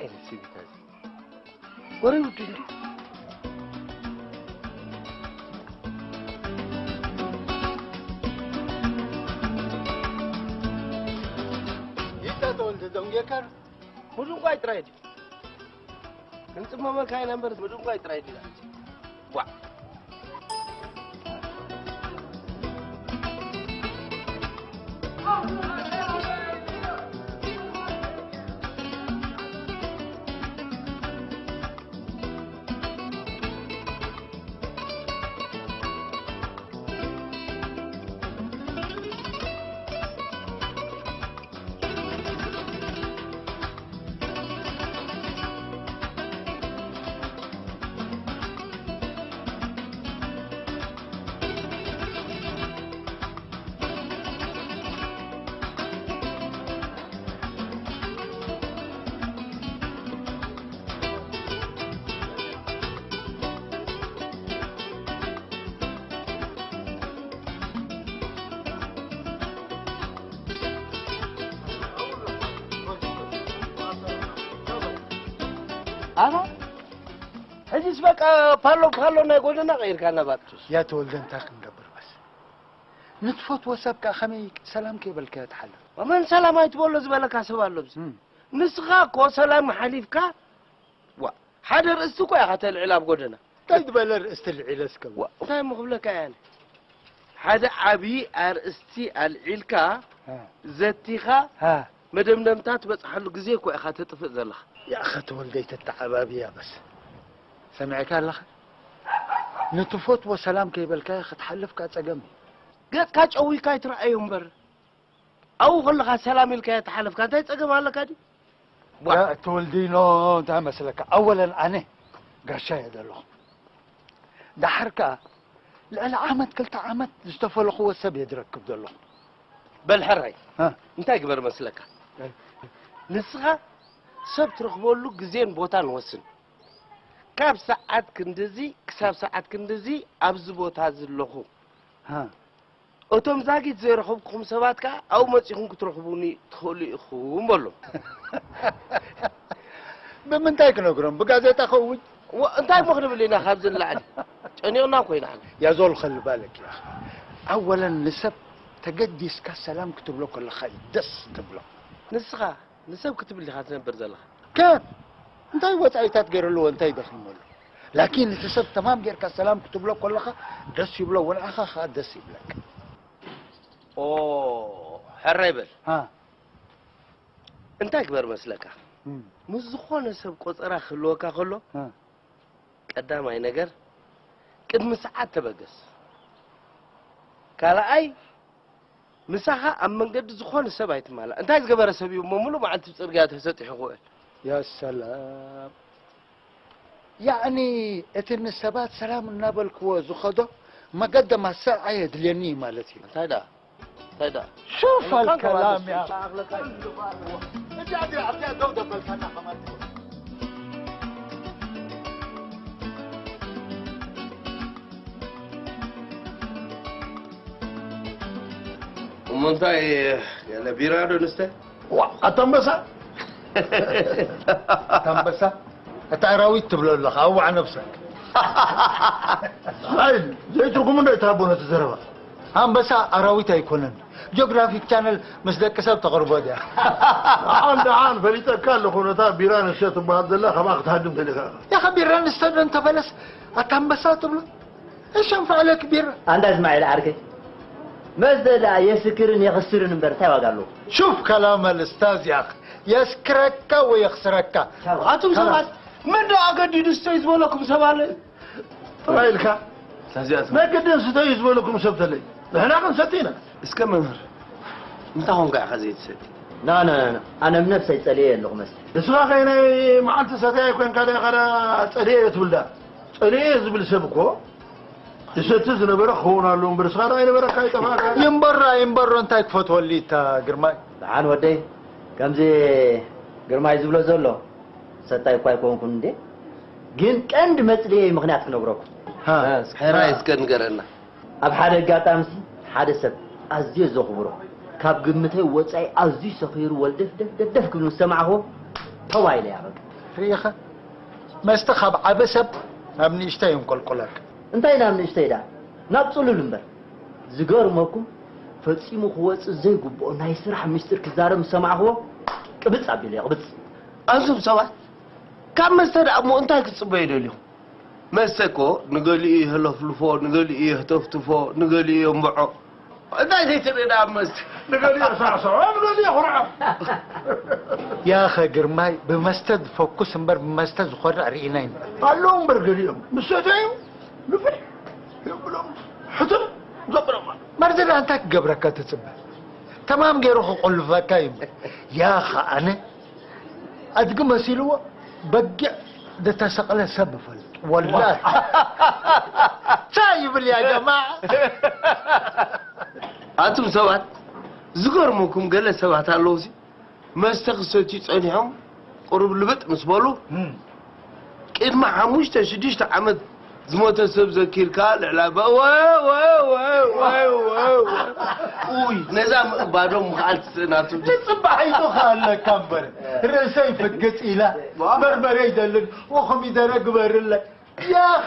ዓይነት ስቪታ እዚ? ወረ ውድ እንዲ። ይታ ተወልደ ደንጌካ ምድንጓይ ጥራይ ድዩ? ክንጽመመካ ኢና እምበር ምድንጓይ ጥራይ ድዩ? ዋ። ኣታ፣ ሕጂስ በቃ ፓሎ፣ ፓሎ ናይ ጎደና ቀይርካና ባጥሱስ። ያ ተወልደ፣ እንታይ ክንገብር በስ? ንትፈትዎ ሰብ ከኣ ከመይ ሰላም ከይበልካዮ ትሓልፍ? መን ሰላም ኣይትበሎ ዝበለካ ሰብ ኣሎ ኣብዚ? እም። ንስኻ እኮ ሰላም ሓሊፍካ፣ ዋ፣ ሓደ ርእስቲ እኮ ኢኻ ተልዕል ኣብ ጎደና። እንታይ ዝበለ ርእስቲ ልዒለ እስከ? ዋ፣ እንታይ እሞ ክብለካ እየ ኣነ? ሓደ ዓብዪ ኣርእስቲ ኣልዒልካ፣ እ። ዘቲኻ፣ እ። መደምደምታ ትበጽሓሉ ግዜ እኮ ኢኻ ተጥፍእ ዘለኻ። ያኸ ተወልደ ኣይተተዓባብያ በስ። ሰሚዕካ ኣለኻ? ንትፈትዎ ሰላም ከይበልካዮ ክትሓልፍካ ጸገም እዩ። ገጽካ ጨዊካ ኣይትረኣዮ እምበር። ኣብኡ ከለኻ ሰላም ኢልካዮ ተሓለፍካ፣ እንታይ ጸገም ኣለካ ድዩ? ዋ። ያ ተወልዲኖ፣ እንታይ መስለካ? ኣወለን ኣነ ጋሻ እየ ዘለኹ። ደሓር ከኣ ልዕሊ ዓመት ክልተ ዓመት ዝተፈለኽዎ ሰብ እየ ዝረክብ ዘለኹ። በል ሕራይ፣ እ። እንታይ ግበር መስለካ? እ። ንስኻ ሰብ ትረኽበሉ ግዜን ቦታን ወስን። ካብ ሰዓት ክንድዚ ክሳብ ሰዓት ክንድዚ ኣብዚ ቦታ እዚ ኣለኹ። እ። እቶም ዛጊት ዘይረኸብኩኹም ሰባት ከኣ ኣብኡ መጺኹም ክትረኽቡኒ ትኽእሉ ኢኹም በሎም። ብምንታይ ክነግሮም? ብጋዜጣ ከእውጅ? ወ-፣ እንታይ እሞ ክንብል ኢና ካብዚ ንላዕሊ? ጨኒቕና እኮ ኢና። ያዞል ኸሊ ባለክ ያ። ኣወለን ንሰብ ተገዲስካ ሰላም ክትብሎ ከለኻ እዩ ደስ ትብሎ። ንስኻ ንሰብ ክትብል ዲኻ ትነብር ዘለኻ? ከ እንታይ ወጻኢታት ገይሩ ኣለዎ? እንታይ ይደኽሞ ኣሎ? ላኪን እቲ ሰብ ተማም ጌርካ ሰላም ክትብሎ ከለኻ ደስ ይብሎ፣ ወንዓኻ ኸኣ ደስ ይብለካ። ኦ፣ ሕራይ በል። ሃ። እንታይ ግበር መስለካ? እም። ምስ ዝኾነ ሰብ ቆጸራ ክህልወካ ከሎ፣ ሃ። ቀዳማይ ነገር ቅድሚ ሰዓት ተበገስ። ካልኣይ ምሳኻ ኣብ መንገዲ ዝኾነ ሰብ ኣይትማላእ። እንታይ ዝገበረ ሰብ እዩ እሞ ምሉእ መዓልቲ ብጽርግያ ተሰጢሑ ክውዕል? ያ ሰላም። ያዕኒ እቲ ንሰባት ሰላም እናበልክዎ ዝኸዶ መገደ ማሰዕ ኣየድልየኒ እዩ ማለት እዩ። እንታይ ደኣ? እንታይ ደኣ? ሹፍ ኣልከላም ያ። እሞ እንታይ፣ ገለ ቢራ ዶ ንስተ? ዋ፣ ኣታ ኣንበሳ! ኣታ ኣንበሳ! ኣታ ኣራዊት ትብሎ ኣለኻ፣ ኣዋዕ ነብሰክ። ኣይ፣ ዘይትርጉሙ እንዶ ኣይትሃቦ ነቲ ዘረባ። ኣንበሳ ኣራዊት ኣይኮነን። ጂኦግራፊክ ቻነል ምስ ደቂ ሰብ ተቕርቦ ድያ? ደሓን፣ ደሓን፣ ፈሊጠካ ኣለኹ፣ ነታ ቢራ ንስተ ትበሃል ዘላ ካብኣ ክትሃድም ደሊኻ ኢኻ። ያኸ ቢራ ንስተ ዶ እንተበለስ ኣታ ኣንበሳ ትብሎ? እሺ፣ እንፈዕለክ ቢራ። ኣንዳ እስማዒል ዓርከይ፣ መስተ ደኣ የስክርን የኽስርን እምበር እንታይ ዋጋ ኣለዎ? ሹፍ ከላም ኣልእስታዝ ያኽ፣ የስክረካ ወይ የኽስረካ። ኣቱም ሰባት፣ መን ደኣ ኣገዲዱ ስተዩ ዝበለኩም ሰብ ኣለ? ጥራይ ኢልካ። ናይ ግድን ስተዩ ዝበለኩም ሰብ ተለይ፣ ንሕና ክንሰቲ ኢና። እስከ መምህር፣ እንታይ ኾንካ ኢኻ ዘይትሰቲ? ና፣ ና፣ ና፣ ና። ኣነ ብነብሰይ ጸሊኤ ኣለኹ መስተ። ንስኻ ኸ ናይ መዓልቲ ሰታያይ ኮይንካ ዲኻ ጸሊኤ ትብል ደኣ? ጸሊኤ ዝብል ሰብ እኮ ዝሰቲ ዝነበረ ክኸውን ኣለዎ እምበር፣ ንስኻ ደኣ ኣይነበረካ፣ ኣይጠፋእካ። ይንበሮ፣ ይንበሮ፣ እንታይ ክፈትወሉ እታ ግርማይ? ደሓን ወደይ፣ ከምዚ ግርማይ ዝብሎ ዘሎ፣ ሰታይ እኳ ኣይኮንኩን እንዴ፣ ግን ቀንዲ መጽልየይ ምኽንያት ክነግረኩም። ሃ። እስከ ሕራይ እስከ ንገረና። ኣብ ሓደ ኣጋጣሚሲ ሓደ ሰብ ኣዝየ ዘኽብሮ፣ ካብ ግምተይ ወጻኢ ኣዝዩ ሰኺሩ ወልደፍ ደፍ ደፍ ደፍ ክብል ምስ ሰማዕኹዎ፣ ተው ኢለ እያ በቃ። ርኢኻ? መስተ ካብ ዓቢ ሰብ ናብ ንእሽተይ የንቆልቁለካ። እንታይ ናብ ንእሽተይ ደኣ? ናብ ጽሉል እምበር። ዝገርመኩም፣ ፈጺሙ ክወጽእ ዘይግብኦ ናይ ስራሕ ምስጢር ክዛረብ ምስ ሰማዕክዎ፣ ቅብጽ ኣቢለ፣ ቅብጽ። ኣንቱም ሰባት፣ ካብ መስተ ደኣ እሞ እንታይ ክትጽበዩ ደልዮም? መስተ እኮ ንገሊኡ የህለፍልፎ፣ ንገሊኡ የህተፍትፎ፣ ንገሊኡ የንብዖ። እንታይ ዘይትርኢ ደኣ መስተ? ንገሊኡ የሳዕስዖ፣ ንገሊኡ የኹርዖ። ያኸ ግርማይ፣ ብመስተ ዝፈኩስ እምበር ብመስተ ዝኾርዕ ርኢና ኣይንፈልጥ። ኣለዉ እምበር ገሊኦም ምስ ሰተዩ ንፍሕ የብሎም፣ ሕትም ዘብሎም። መርዚ ደኣ እንታይ ክገብረካ ትጽበ? ተማም ገይሩ ክቆልፈካ እዩ። ያኸ ኣነ ኣድጊ መሲልዎ በጊዕ ዝተሰቕለ ሰብ እፈልጥ። ወላሂ። ቻ ይብል ያ ጀማዓ። ኣቱም ሰባት፣ ዝገርመኩም ገለ ሰባት ኣለዉ ሲ፣ መስተ ክሰትዩ ጸኒሖም ቁሩብ ልብጥ ምስ በሉ፣ እም። ቅድሚ ሓሙሽተ ሽዱሽተ ዓመት ዝሞተ ሰብ ዘኪርካ ልዕላ በ-፣ ወ-፣ ወ-፣ ወ-፣ ወ-፣ ወ-፣ ወ-፣ ውይ፣ ነዛ ምእባዶም ምኽኣል ትስእናቱ። ትጽባሕ ኢሉ ከኣለካ እምበር፣ ርእሰይ ፍግጥ ኢላ፣ ዋ። በርበረ ይደልን፣ ወኮሚደረ ግበርለይ። ያኸ፣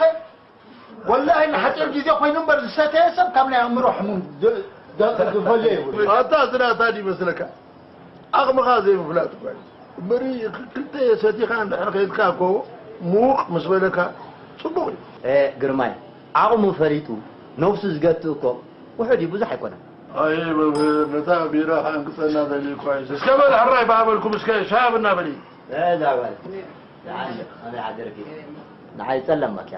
ወላሂ ንሓጺር ግዜ ኮይኑ እምበር ዝሰተየ ሰብ ካብ ናይ ኣእምሮ ሕሙም ዝ-፣ ዝ-፣ ዝፈልዮ የብሉን። ኣታ ዝናታ ድዩ መስለካ? ዓቕምኻ ዘይምፍላጥ እኳ እዩ። እምበሪ ክልተ ሰቲኻ እንድሕር ኬድካ እኮ ምዉቕ ምስ በለካ ጽቡቕ እዩ። ኤ፣ ግርማይ፣ ዓቕሙ ፈሊጡ ነብሱ ዝገትእ እኮ ውሑድ እዩ፣ ብዙሕ ኣይኮነን። ኣየ መምህር፣ ነታ ቢራ ከዕንቅጸና ደልዩ እኳ እዩ። እስከ በል ሕራይ ባህ በልኩም፣ እስከ ሻይ ኣብና በሊ። እዛ ጓል፣ ንዓይ ከመይ ሓደርኪ? ንዓይ ጸለመኪ።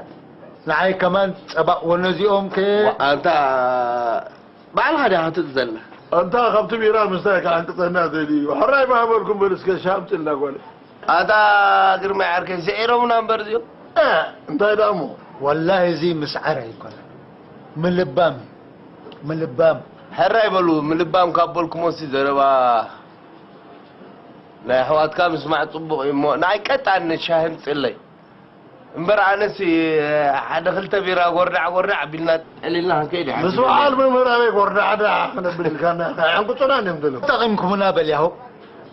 ንዓይ ከማን ጸባእ ወነዚኦም ከ? ኣንታ ባዕልኻ ዲኻ ክትእቲ ዘላ? ኣንታ ካብቲ ቢራ ምስታይ ከዓንቅጸና ደልዩ እዩ። ሕራይ ባህ በልኩም በል እስከ ሻምጭልና ጓል። ኣታ ግርማይ ዓርከይ፣ ስዒሮምና እምበር እዚኦም። እ፣ እንታይ ደኣ እሞ? ወላሂ እዚ ምስዓር ኣይኮነን። ምልባም እዩ። ምልባም። ሕራይ በሉ፣ ምልባም ካብ በልኩሞሲ ዘረባ ናይ ኣሕዋትካ ምስማዕ ጽቡቕ እዩ እሞ፣ ንዓይ ቀጣን ሻሂ ኣምጽለይ። እምበር ኣነሲ ሓደ ክልተ ቢራ ጎርዳዕ ጎርዳዕ ኣቢልና ጠሊልና ክንከይድ ኢና። ምስ በዓል መምህር ኣበይ ጎርዳዕዳዕ ክነብል ኢልካና ኢኻ። ኣዕንቁጹና እንዲዮም ዘለዉ። ተጠቒምኩምና በል ያሆ።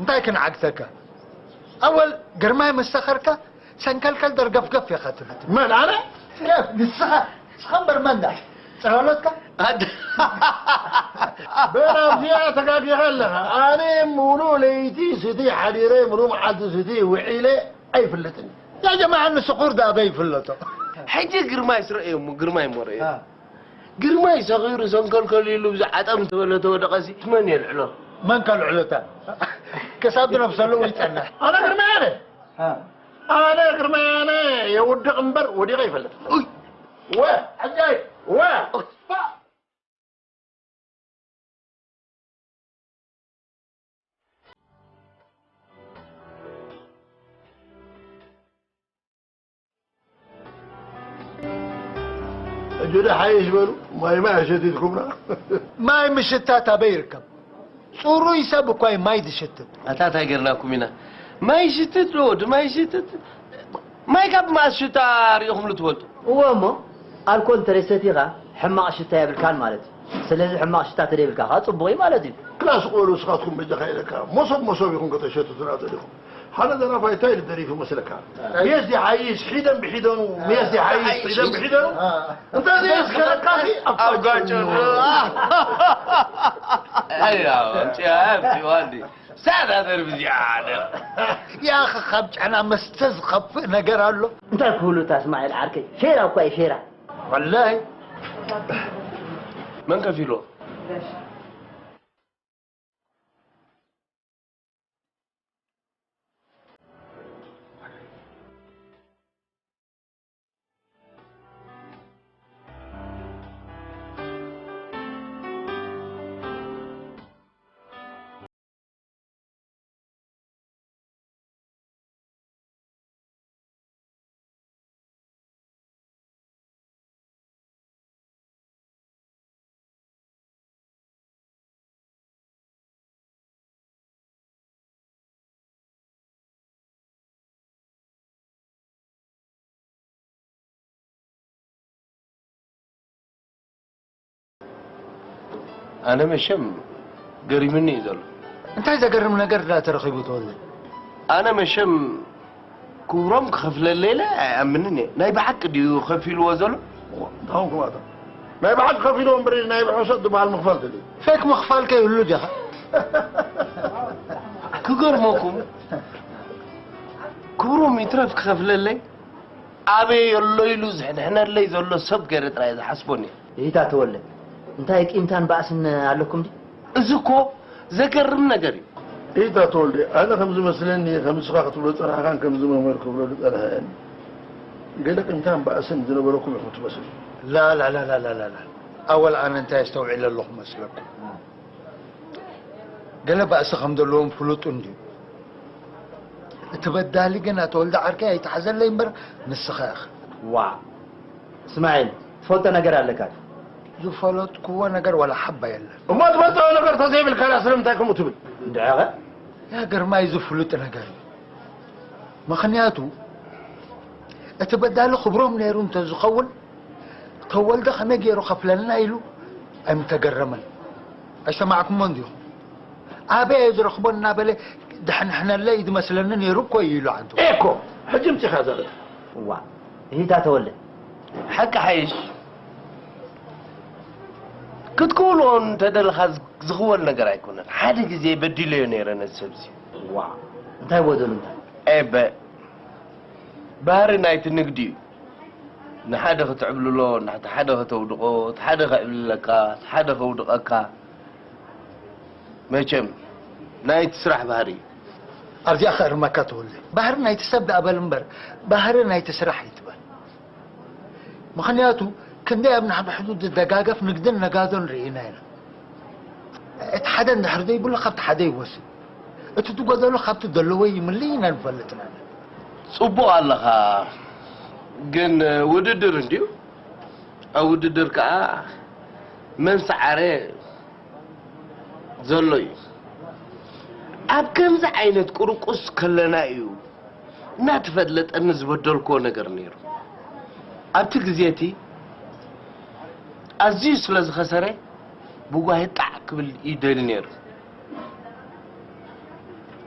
እንታይ ክንዓግተካ? ኣወል ግርማይ ምስ ሰኸርካ ሰንከልከል ደርገፍገፍ ኢኻ ትብል። መን ኣነ? ንስኻ፣ ንስኻ እምበር መን ዳ? ጽላሎትካ? ኣድ-፣ በል ኣብዚኣ ተጋጊኻ ኣለኻ። ኣነ ሙሉእ ለይቲ ስቲ ሓዲረ፣ ሙሉእ መዓልቲ ስቲ ውዒለ፣ ኣይፍለጥን። ያ ጀማዓ ንስኹር ዳ ኣበይ ይፍለጦ? ሕጂ ግርማይ ስረእዮ እሞ፣ ግርማይ እሞ ረእዮ። አ። ግርማይ ሰኺሩ ሰንከልከል ኢሉ ብዚ ዓጠም ዝበለ ተወደቐሲ መን የልዕሎ? መን ከልዕሎ እታ? ክሳብ ዝነፍሰሉ ይጸንሕ። ኣነ ግርማይ ኣነ። አ። ኣነ ግርማይ ኣነ የውድቕ እምበር ወዲቐ ይፈልጥ። ኡይ። ወ። ሕጂ። ወ። ሕጂ ዶ ሓይሽ በሉ፣ ማይ ማይ ኣሸቲትኩምና። ማይ ምሽታት ኣበይ ይርከብ? ጽሩይ ሰብ እኳ እዩ ማይ ዝሽትት። ኣታ እንታይ ጌርናኩም ኢና? ማይ ይሽትት ዶ፣ ድማይ ይሽትት? ማይ ካብ መኣስ ሽታ ሪኢኹምሉ ትፈልጡ? እወ እሞ፣ ኣልኮል እንተ ሰቲኻ ሕማቕ ሽታ የብልካን ማለት እዩ። ስለዚ ሕማቕ ሽታ እንተ ዘይብልካ ከኣ ጽቡቕ እዩ ማለት እዩ። ክላስ ቆልዑ ንስኻትኩም በጃኻ ኢለካ፣ መሶብ መሶብ ኢኹም ከተሸትቱና ጸኒኹም። ሓደ ደራፋይ እንታይ ኢሉ ደሪፉ መስለካ? እንታይ? ሜስ ይሓይሽ ሒደን ብሒደኑ፣ ሜስ ይሓይሽ ሒደን ብሒደኑ። አ። እንተ ዘየስከረካሲ ኣብ ኣብ ጋጨኑ። ጋጨኑ። ኣይ፣ ኣምጪ፣ ኣምጪ፣ ዋንዲ። ሳዳ ደርቢ እዚኣ፣ ኣነ። ያኸ ካብ ጨና መስተ ዝኸፍእ ነገር ኣሎ? እንታይ ክህሉ እታ እስማዒል ዓርከይ? ፌራ እኳ እዩ፣ ፌራ። ወላሂ። መን ከፊሎ? ኣነ መሸም ገሪምኒ እዩ ዘሎ። እንታይ ዘገርም ነገር ዳ ተረኺቡ ተወልደ? ኣነ መሸም ክብሮም ክኸፍለለይ ኢለ ኣይኣምንን እየ። ናይ ብሓቂ ድዩ ከፊልዎ ዘሎ? እንታይ ኾንኩም ኣታ? ናይ ብሓቂ ከፊልዎ እምበር ናይ ብሕሶት ዝበሃል ምኽፋል ተልዩ። ፌክ ምኽፋል ከይህሉ ዲኻ? ክገርመኩም፣ ክብሮም ይትረፍ ክኸፍለለይ፣ ኣበይ ኣሎ ኢሉ ዝሕንሕነለይ ዘሎ ሰብ ገይረ ጥራይ ዝሓስቦን እየ። ይታ ተወለ፣ እንታይ ቂምታን ባእስን ኣለኩም ድዩ? እዚ እኮ ዘገርም ነገር እዩ። ኢታ ተወልደ፣ ኣነ ከም ዝመስለኒ፣ ከም ንስኻ ክትብሎ ጸናሕካን ከም ዝመምህር ክብሎ ዝጸንሐን፣ ገለ ቅንታን ባእስን ዝነበረኩም ኢኹም ትመስሉ። ላ፣ ላ፣ ላ። ኣወል ኣነ እንታይ ኣስተውዒለ ኣለኹ መስለኩም? ገለ ባእሲ ከም ዘለዎም ፍሉጥ እንድዩ። እቲ በዳሊ ግን ኣቶ ወልደ ዓርከይ ኣይትሓዘለይ እምበር ንስኻ ኢኻ። ዋ፣ እስማዒል፣ ትፈልጦ ነገር ኣለካ ድዩ? ዝፈለጥኩዎ ነገር ዋላ ሓባ የለን። እሞ ትፈልጦ ነገር ተዘይብልካ ዳ ስለምንታይ ከምኡ ትብል? እንድዒ ኸ? ያ ግርማይ፣ እዚ ፍሉጥ ነገር እዩ። ምኽንያቱ፣ እቲ በዳሊ ክብሮም ነይሩ እንተዝኸውን፣ ተወልደ ከመይ ገይሩ ከፍለልና ኢሉ ኣይምተገረመን። ኣይሰማዕኩሞን ዲኹም? ኣበይ እየ ዝረኽቦ እናበለ ድሕንሕነለይ ዝመስለኒ ነይሩ እኮ እዩ ኢሉ ዓንቱ። ኤኮ፣ ሕጂ ምጺኻ ዘረባ። እዋ፣ እሂታ ተወልደ። ሓቂ ሓይሽ። ክትክውልዎ እንተደለኻ ዝ-፣ ዝኽወል ነገር ኣይኮነን። ሓደ ግዜ በዲለዮ ነይረ ነዚ ሰብዚ። ዋ፣ እንታይ በደሉ እንታይ? ኤበ፣ ባህሪ ናይቲ ንግዲ እዩ። ንሓደ ክትዕብልሎ፣ ንሓደ ከተውድቖ፣ እቲ ሓደ ከዕብልለካ፣ እቲ ሓደ ከውድቐካ። መቸም፣ ናይቲ ስራሕ ባህሪ እዩ። ኣብዚኣ ከእርመካ ተወልደ። ባህሪ ናይቲ ሰብ ደኣ በል እምበር፣ ባህሪ ናይቲ ስራሕ ኣይትበል። ምኽንያቱ፣ ክንደይ ኣብ ንሓድሕዱ ዝደጋገፍ ንግድን ነጋዶን ርኢና ኢና። እቲ ሓደ እንድሕር ዘይብሉ፣ ካብቲ ሓደ ይወስድ። እቲ ዝጎደሎ ካብቲ ዘለዎ ይምልእ ኢና ንፈልጥ ኢና። ጽቡቕ ኣለኻ፣ ግን ውድድር እንድዩ። ኣብ ውድድር ከኣ መን ሰዓረ ዘሎ እዩ። ኣብ ከምዚ ዓይነት ቁርቁስ ከለና እዩ እናተፈለጠኒ ዝበደልክዎ ነገር ነይሩ። ኣብቲ ግዜ እቲ ኣዝዩ ስለ ዝኸሰረ ብጓሂ ጣዕ ክብል ይደሊ ነይሩ።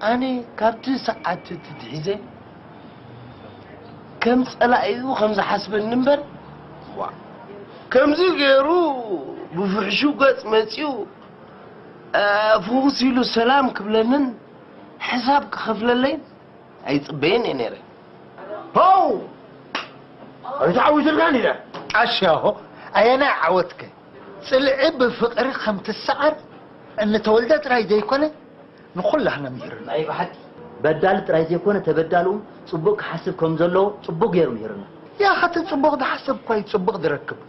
ኣነ ካብቲ ሰዓት እቲ ትሒዘ ከም ጸላኢኡ ከም ዝሓስበኒ እምበር፣ ዋ፣ ከምዚ ገይሩ ብፍሕሹ ገጽ መጺኡ፣ እ፣ ፍኹስ ኢሉ ሰላም ክብለንን ሕሳብ ክኸፍለለይን ኣይጽበየን እየ ነይረ። ፖው! ኣይተዓዊትልካን ኢለ። ዓሻ ሆ፣ ኣየናይ ዓወትከ? ጽልኢ ብፍቕሪ ከም ትሰዓር እንተወልደ ጥራይ ዘይኮነ፣ ንኹላህና ምሂርና። ናይ ብሓቂ በዳሊ ጥራይ ዘይኮነ፣ ተበዳሊ እውን ጽቡቕ ክሓስብ ከም ዘለዎ ጽቡቕ ገይሩ ምሂርና። ያኸ እቲ ጽቡቕ ዝሓስብ እኳ እዩ ጽቡቕ ዝረክብ።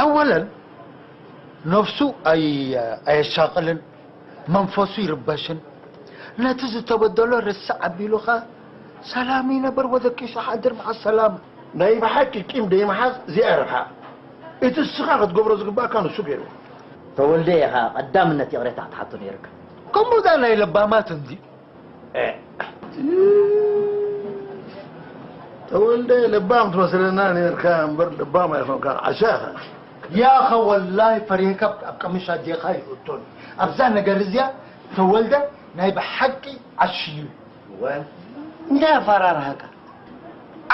ኣወለን፣ ነፍሱ ኣይ-፣ ኣየሻቕልን፣ መንፈሱ ይርበሽን። ነቲ ዝተበደሎ ርስዕ ኣቢሉ ኸኣ ሰላም ይነብር ወደቂሱ ሓድር መዓ ሰላም። ናይ ብሓቂ ቂም ደይምሓዝ እዚኣ እያ ረብሓ። እቲ እስኻ ክትገብሮ ዝግባእካ ንሱ ገይርዎ። ተወልደ ኢኻ ቀዳምነት ይቕሬታ ክትሓቶ ነይርካ። ከምኡ ዳ ናይ ለባማት እንዲ። ተወልደ ለባም ትመስለና ነርካ እምበር ለባም ኣይኮንካን፣ ዓሻ ኢኻ። ያኸ ወላሂ ፈሪህካ ኣብ ቀምሽ ኣዴኻ ይእቶን። ኣብዛ ነገር እዚኣ ተወልደ ናይ ብሓቂ ዓሽዩ። ወ-፣ እንታይ ኣፈራርሃካ?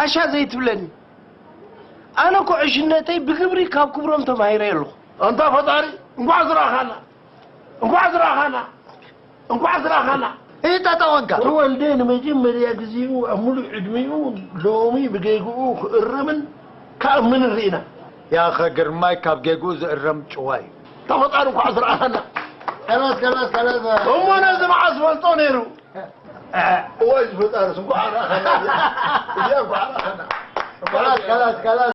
ዓሻ ዘይትብለኒ። ኣነ እኮ ዕሽነተይ ብግብሪ ካብ ክብሮም ተማሂረ ኣለኹ። ኣንታ ፈጣሪ፣ እንኳዕ ዝረኣኻና፣ እንኳዕ ዝረኣኻና፣ እንኳዕ ዝረኣኻና። እይ፣ ጣጣ ወንካ። ተወልደ ንመጀመርያ ግዜኡ ኣብ ሙሉእ ዕድሚኡ ሎሚ ብጌግኡ ክእረምን ክኣምንን ርኢና። ያኸ ግርማይ ካብ ጌግኡ ዝእረም ጭዋ እዩ። ተፈጣሪ እንኳዕ ዝረኣኻና። ከላስ፣ ከላስ፣ ከላስ። እሞ ነዚ መዓስ ፈልጦ ነይሩ? እዋይ ዝፈጣርስ እንኳዕ ረኣኻና። እዚኣ እንኳዕ ረኣኻና። ከላስ፣ ከላስ፣ ከላስ።